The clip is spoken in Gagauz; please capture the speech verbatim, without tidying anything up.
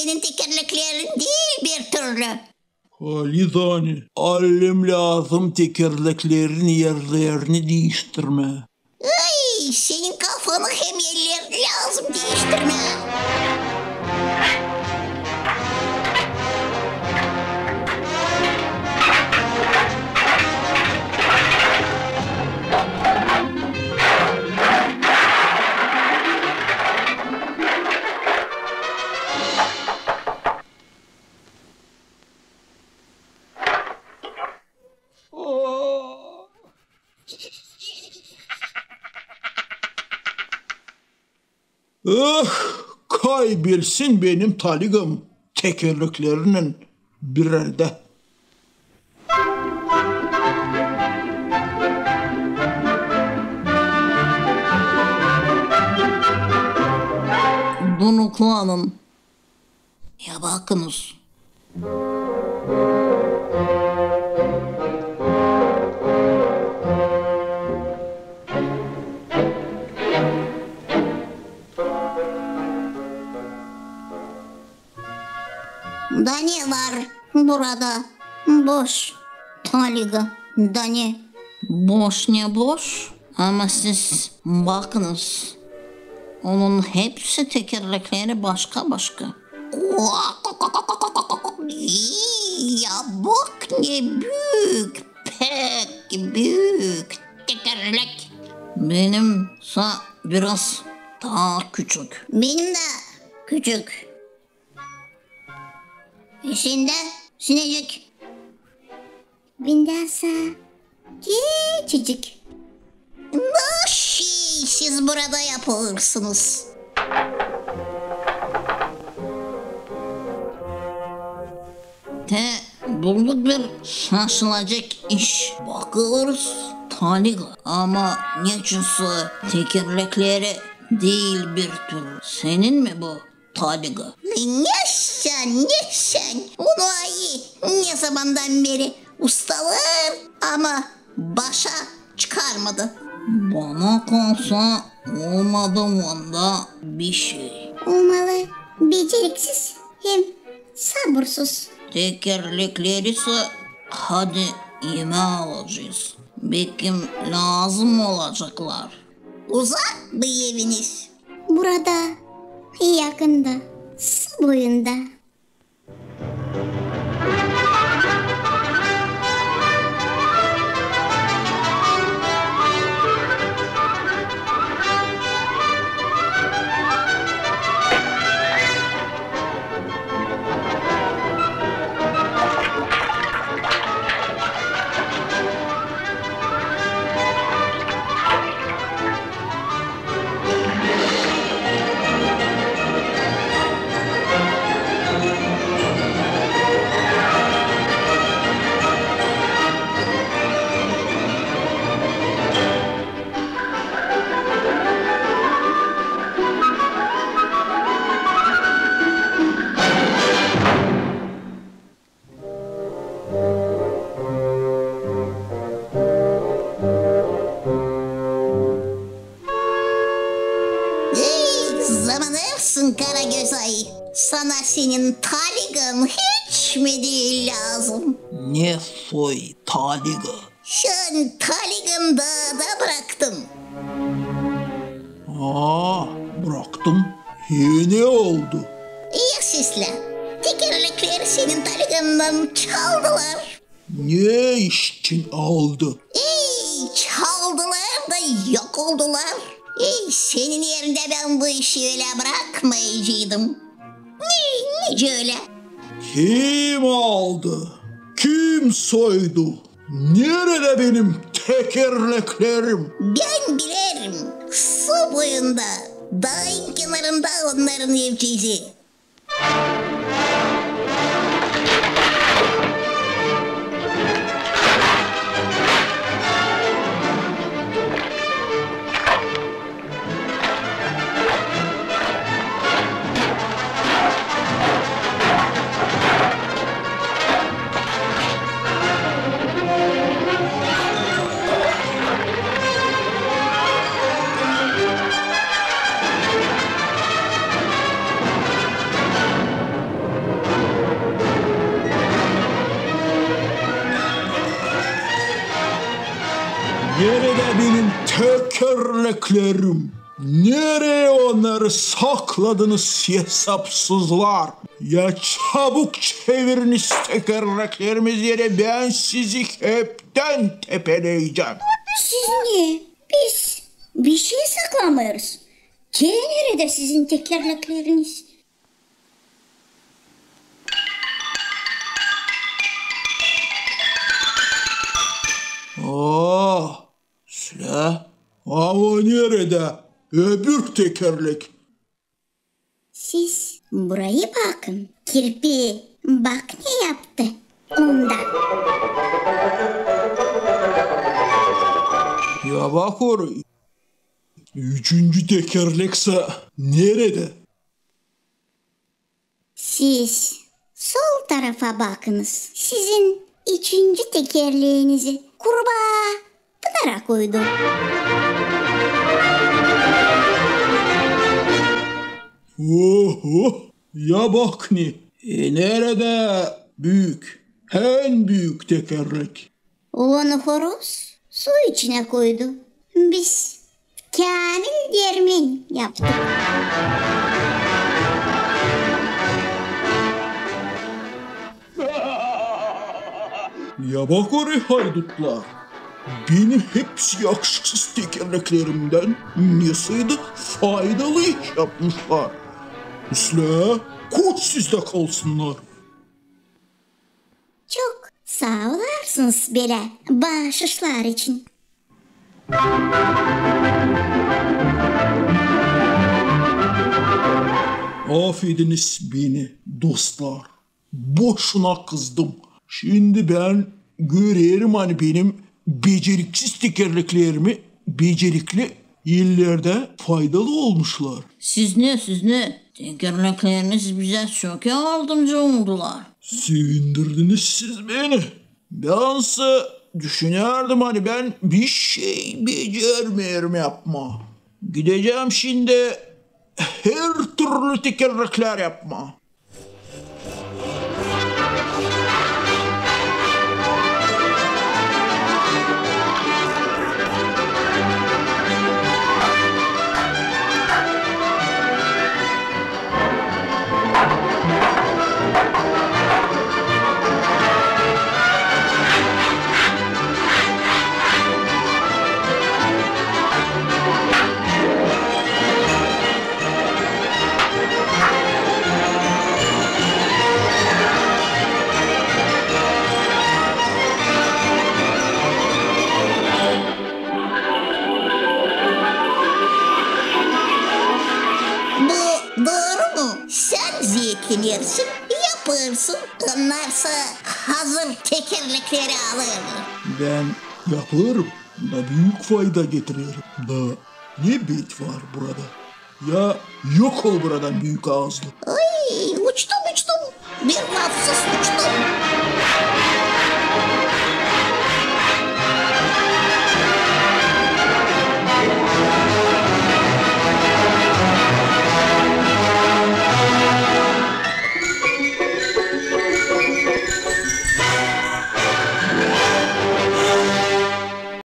senin tekerleklerin diil bir türlü. Halizdän, allim lääzım tekerleklerin erlerini diiştirmää. Ay, senin kafanı hem ellerini lääzım diiştirmää. Eh, kay bilsin benim taligam tekerleklerinin bir erdä. Duruklanın. Ya bakınız. Da ne var burada? Boş taliga. Da ne? Boş ne boş, ama siz bakınız. Onun hepsi tekerlekleri başka-başka. Ya bak ne büük, pek büük tekerlek. Benimsä biraz taa küçük. Benim dä küçük. E, sendä, sinecik? Bendäsä küçücük. Ne şey siz burada yapêrsınız? Te bulduk bir şaşılacek iş. Bakêrız, taliga. Ama neçinsä tekerlekleri diil bir türlü. Senin mi bu taliga? Ne sän, ne sän? Onu ayı ne zamandan beri ustalêêr, ama başa çıkarmadı. Bana kalsa, olmadı onda bişey. Olmalı beceriksiz hem sabursuz. Tekerlekleri sä hadi evä alacez. Bekim lääzım olaceklar. Uzak mı eviniz? Burada, yakında, su boyunda. Ey, zamanêrsın, Karagöz ayı. Sana senin taligan hiç mi diil lääzım? Ne soy taliga? Sän taligan daada braktın. Aa, braktım. E, ne oldu? Ya sislä, tekerlekleri senin taligandan çaldılar. Ne için aldı? Ey, çaldılar da yok oldular. Ey, senin erindä bän bu işi ölä brakmayaceydım. Ne, nicä ölä? Kim aldı? Kim soydu? Neredä benim tekerleklerim? Bän bilerim. Su boyunda, daayın kenarında onnarın evceezi. Neredä benim tekerleklerim? Nereyi onnarı sakladınız, esapsızlar? Ya çabuk çeviriniz tekerleklerimizi, ya da bän sizi heptän tepeleyecäm. Siz ne? Biz bişey saklamêêrız. Te neredä sizin tekerlekleriniz? Aa, islää, ama neredä öbür tekerlek? Siz burayı bakın, kirpi, bak ne yaptı onda. Ya bak orayı. Üçüncü tekerleksä neredä? Siz sol tarafa bakınız. Sizin üçüncü tekerleenizi kurbaa pınara koydu. Oho, ya bak ne. E, neredä büük, en büük tekerlek? Onu horoz su içinä koydu. Biz käämil dermen yaptık. Ya bak orayı, haydutlar. Benim hepsi yakışıksız tekerleklerimdän nesaydı faydalı iş yapmışlar. İslää, koy sizdä kalsınnar. Çok saa olarsınız bölä baaşışlar için. Afediniz beni, dostlar. Boşuna kızdım. Şindi bän görerim, ani benim beceriksiz tekerleklerimi becerikli ellerdä faydalı olmuşlar. Siz ne, siz ne? Tekerlekleriniz bizä çok yardımcı oldular. Sevindirdiniz siz beni. Bän sä düşünärdim, ani bän bişey becermeerim yapmaa. Gidecäm şindi hertürlü tekerleklär yapmaa. Bu dooru mu? Sän zeetlenersin, yapêrsın, onnar sä hazır tekerlekleri alêr. Bän yapêrım, da büük fayda getirerim. Da ne bet var burada? Ya yok ol buradan, büük aazlı. Ay, uçtum, uçtum. Bir lafsız